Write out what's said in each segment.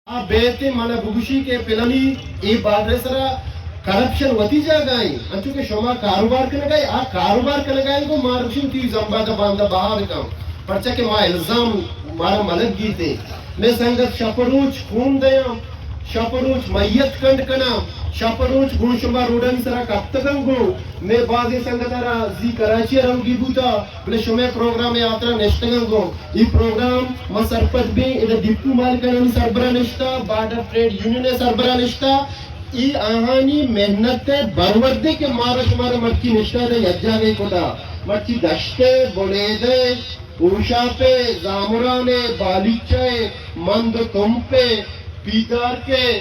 آ بیت من بگوشی کہ پلانی اے بارڈر سرا کرپشن وتی جاگہ ایں، انچو کہ شما کاروبار کنگا اے، آ کاروبار کنگا اے، گو ما رکشن تی زمبا دا باندا بہا بکاں، پرچا کہ ما الزام مارا ملک گیتے۔ میں سنگت شپ روچ خون دیاں، شپ روچ میت کنڈ کناں، شپ روچ گون شما روڈانی سرا کپتگن گو، میں بازیں سنگت را زی کراچی روگی بوتا، بلے شمئے پروگرام ء ہاترا نشتگاں گوں۔ اے پروگرام ما سرپد بیں، ادا ڈپو مالکانانی سربراہ نشتہ، بارڈر ٹریڈ یونین ء سربراہ نشتہ۔ اے آہانی محنت ء برورد ء کہ مارا شمارا مرچی نشتہ دے یک جاگہ کتا۔ مرچی دشت ء، بلیدہ ء، ہوشاپ ء، زامران ء، بالیچہ ء، مند و تمپ ء، پیدارک ء،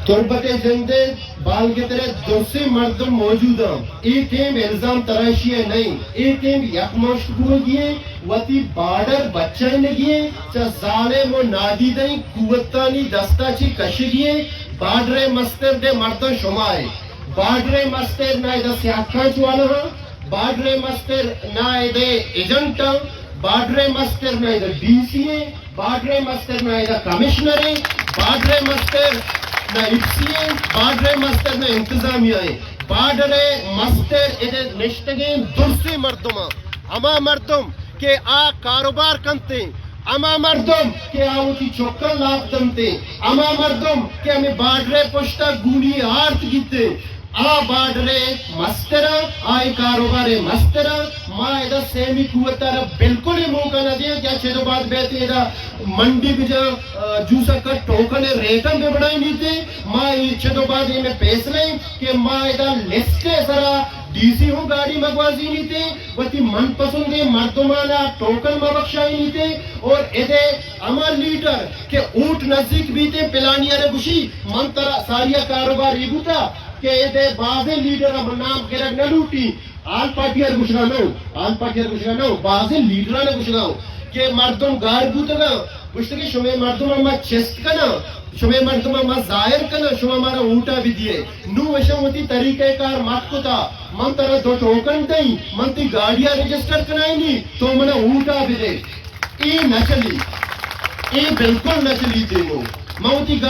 تربت ء جند ء بالگتر ء درسیں مردم موجود انت۔ اے ٹیم الزام تراشی ء نہ انت، اے ٹیم یکمشت بوگی انت، وتی بارڈر بچائینگی انت، چہ ظالم و نادیدہ قوتانی دستا چہ کشگی انت۔ بارڈر ء مستر دے مردم شما ء، بارڈر ء مستر نہ ادا سیاہ کانچ والا ہاں، بارڈر ء مستر نہ ادا ایجنٹ ہاں، بارڈر ء مستر نہ ادا ڈی سی ء، بارڈر ء مستر نہ ادا کمشنر ء، بارڈر ء مستر نہ ایف سی ء، بارڈر ء مستر نہ انتظامیہ ء، بارڈر ء مستر ادا نشتگیں درسیں مردماں، ہما مردم کہ آ کاروبار کنتے، ہما مردم کہ آ وتی چکاں لاپ دنتے، ہما مردم کہ ہمیں بارڈر ء پشتا گونی آرت گیتے، آ بارڈر ء مستر ء، آ اے کاروبار ء مستر ء۔ ما ادا سیمی قوت ء را بالکل اے موقع نہ دیاں کہ چد و بعد بیت ادا منڈی بجا، آ، جوسا کٹ ٹوکن ء ریٹ ہم بہ بڑائینیتے۔ ما اے چد و بعد اے میں فیصلہ ایں کہ ما ادا لسٹ ء سرا ڈی سی ہوں گاڑی مگوازینیتے، وتی من پسندیں مردمانا ٹوکن مبخشائینیتے اور ادے ہما لیڈر کہ اوٹ نزیک بیتے پلانی ارے گوشی من ترا ساریا کاروبار ای بوتا، کہ اے دے بازیں لیڈر ء من نام گرگ نہ لوٹی، آل پارٹی ء گوشگا نہ، آل پارٹی ء گوشگا نہ، بازیں لیڈران ء گوشگا ہوں کہ مردم گار بوتگاں، گوشت کہ شمے مردم ء ما چست کناں، شمے مردم ء ما ظاہر کناں، شما مارا ووٹا بدیے۔ نوں اشاں وتی طریقہ کار مٹ کتا، من ترا دو ٹوکن دئیں، من تی گاڑی ء رجسٹر کنائینی، تو منا ووٹا بدے۔ اے نہ چلی، اے بالکل نہ چلی دیمو۔ من وتی